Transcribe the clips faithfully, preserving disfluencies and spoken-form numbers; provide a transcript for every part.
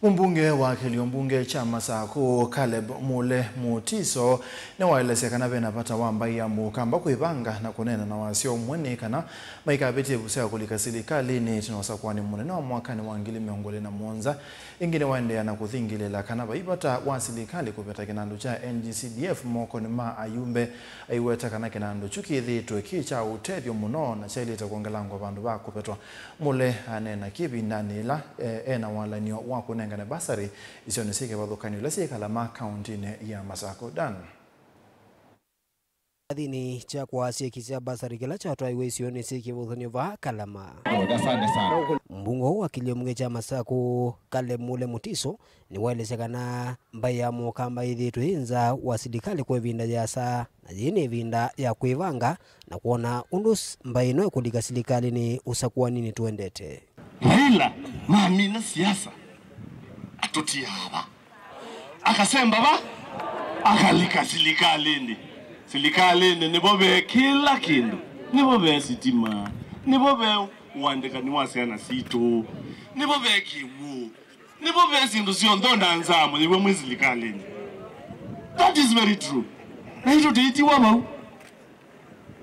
Mũmbunge wa kĩlio mbunge kya Masakũ, Caleb Mule Mutiso, nĩwaelesya kana vena vata wa mbaĩ ya Mũkamba kwĩvanga na kũneena na wasya ũmwe nĩ kana maikavĩtye ĩvuso ya kũlika silikalĩnĩ ĩtina wa ũsakũanĩ mũnene wa mwakanĩ wa ngili mĩongo ĩlĩ na mũonza. Ĩngĩ nĩwaendeea na kũthingĩlĩĩla kana vai vata wa silikalĩ kũveta kĩnandũ kya N G C D F mokonĩ ma ayumbe, aiweta kana kĩnandũ kyu kĩthĩĩtwe kĩ kya ũtethyo mũno na kyaĩlĩte kwongelangwa vandũ va kũvetwa. Mule aneena kĩvindanĩ yĩla, eh, ena walany'o wa kũnengane basarĩ isionĩ syĩ kĩvathũkany'o ila syĩ Kalama kaũntĩnĩ ya Masakũ. Dan. Kyathĩnĩ kya kũasya kĩsya basarĩ kĩla kyatwaiwe isionĩ syĩ kĩvathũkany'o vaa Kalama. Asante sana. Mbunge wa kĩlio mbunge kya Masakũ, Caleb Mule Mutiso, nĩwaelesya kana mbaĩ ya Mũkamba yĩthĩĩtwe yĩ nza wa silikalĩ kwa ĩvinda yĩasa, na yĩĩ nĩ ĩvinda ya kwĩvanga na kwona ũndũ s-, mbaĩ ĩno ĩkũlika silikalĩnĩ ũsakũaninĩ tũendete. Raila mamina siasa, atũtiaa va. Akasemba va, akalika silikalĩnĩ. Silikalĩnĩ nĩvo ve kĩla kĩndũ. Nĩvo ve sitima. Nĩvo ve ũandĩkani wa syana sitũ. Nĩvo ve kĩw'ũ. Nĩvo ve syĩndũ syonthe, ona nzaa mũyĩw'a mwĩ silikalĩnĩ. That is very true. Na itũ tĩitiwa vau.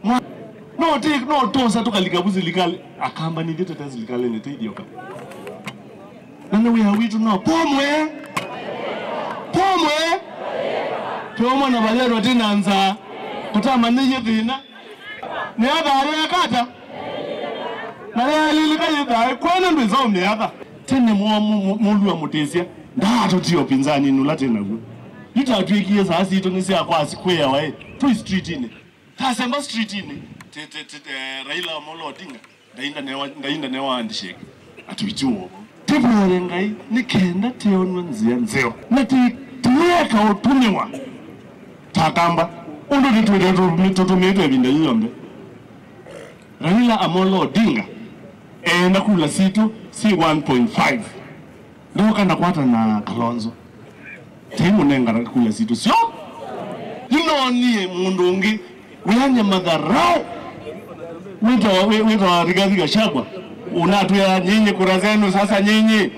Mwa-, no tĩ-, no twosa tũkalika vu silikalĩ. Akamba nĩthyĩ tũte silikalĩnĩ tĩithyoka. Na nĩ wĩa witũ no pomwe. Pomwe. Twĩomwa na vayerwa tĩ na nzaa. Tũtamanyĩie thĩna. Nĩ athaarĩ akata. Na yaĩlĩlĩka yĩthae kwene ndwĩsa ũmĩatha. Tene mũ-, mũ-, mũ-, mũlua mũtĩsya, ndaatũtie ũpinzani nũla twĩ naw'o. Yu tatw'ĩkie saa sitũ nĩ sya kwasi kwĩawa ĩ, twĩ streetinĩ. Tasemba streetinĩ, te, te, te, eh, Raila Amolo Odinga, ndainda newa, ndainda newa handshake. Atwĩtiwa ũvo. Tũvoye Ngai nĩ kenda tĩonw'a nzĩa nzeo. Na tĩ-, tĩyeka ũtũmĩwa ta Akamba, ũndũ tũtwĩte tũtũmĩ-, tũtũmĩĩtwe ĩvinda yĩĩ yonthe. Raila Amolo Odinga eenda kula sitũ syĩ one point five. Ndoka ndakwata na Kalonzo. Tei mũnengana kula sitũ syo. Yu no niĩ mũndũ ũngĩ wĩany'a matharau. Wĩtawa, wĩ-, wĩtawa Rigathi Gachagua. Unatwĩa nyinyi kura zenu sasa nyinyi.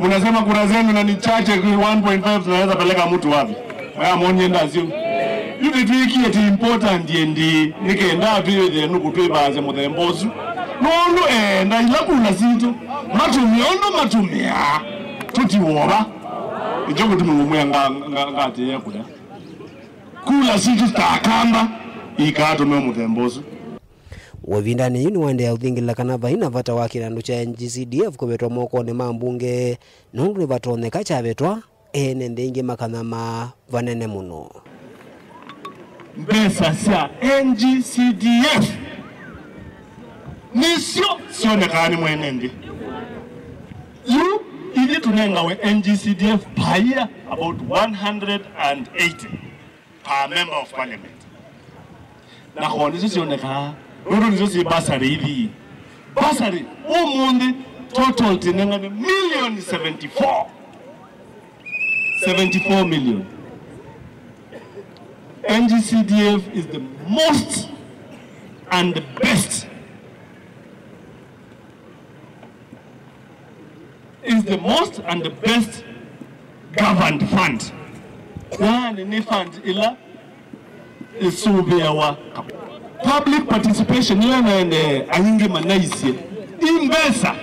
Mnasema kura zenu na ni chache, one point five tunaweza peleka mtu wapi? Aya mwonie ndasyo. Yu nĩtwĩkie ti important endi, nĩ kenda twĩthĩe nũkũ twĩvaasya mũthemba ũsu. Nũndũ eenda ila kula sitũ, matũmĩa ũndũ matũmĩaa, tũtiwova. Nĩkyo kĩtumi ngũmwĩa nga-, nga-, ngatĩĩa kũya. Kula sitũ ta Akamba, ikatũmĩwa mũthemba ũsu. Ĩvindanĩ yĩu nĩwaendeea ũthingĩlĩla kana vai na vata wa kĩnandũ kya N G C D F kũvetwa mokonĩ ma mbunge, nũndũ nĩvatonyeka kyavetwa, ene nthĩ ingĩ makanyama vanene mũno. Mbesa sya N G C D F nĩsyo syonekaa nĩ mwene nthĩ. Yu ithyĩ tũnengawe N G C D F per year about one hundred and eighty per member of parliament. Na koo nĩsyo syonekaa, nũndũ nĩsyo syĩ basarĩ ithi. Basarĩ ũmũnthĩ total tĩnengane million seventy-four. Seventy-four million. N G C D F is the most and the best is the most and the best governed fund. Yaani nĩ fund ĩla ĩsũvĩawa. Public participation ĩla naendee aingĩ manaisye i mbesa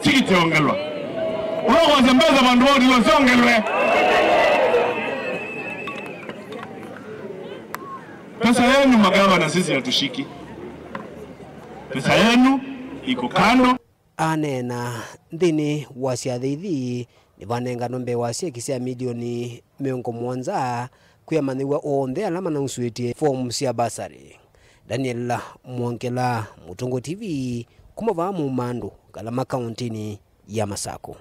sikiteongelwa. Ũla kwasya mbesa vandũ vautilwa syongelwe. Pesa yenu magavana sisi hatushiki. Pesa yenu iko kando. Aneena nthĩnĩ wa syathĩ ithi nĩvanenganwe mbee wa syeki sya milioni mĩongo mũonza kwĩ amanyĩw'a onthe ala manausũĩtye fomu sya basarĩ. Daniel Mwongela, Mũtũngũ T V, kuma vaa Mũmandũ, Kalama, kaũntĩnĩ ya Masakũ.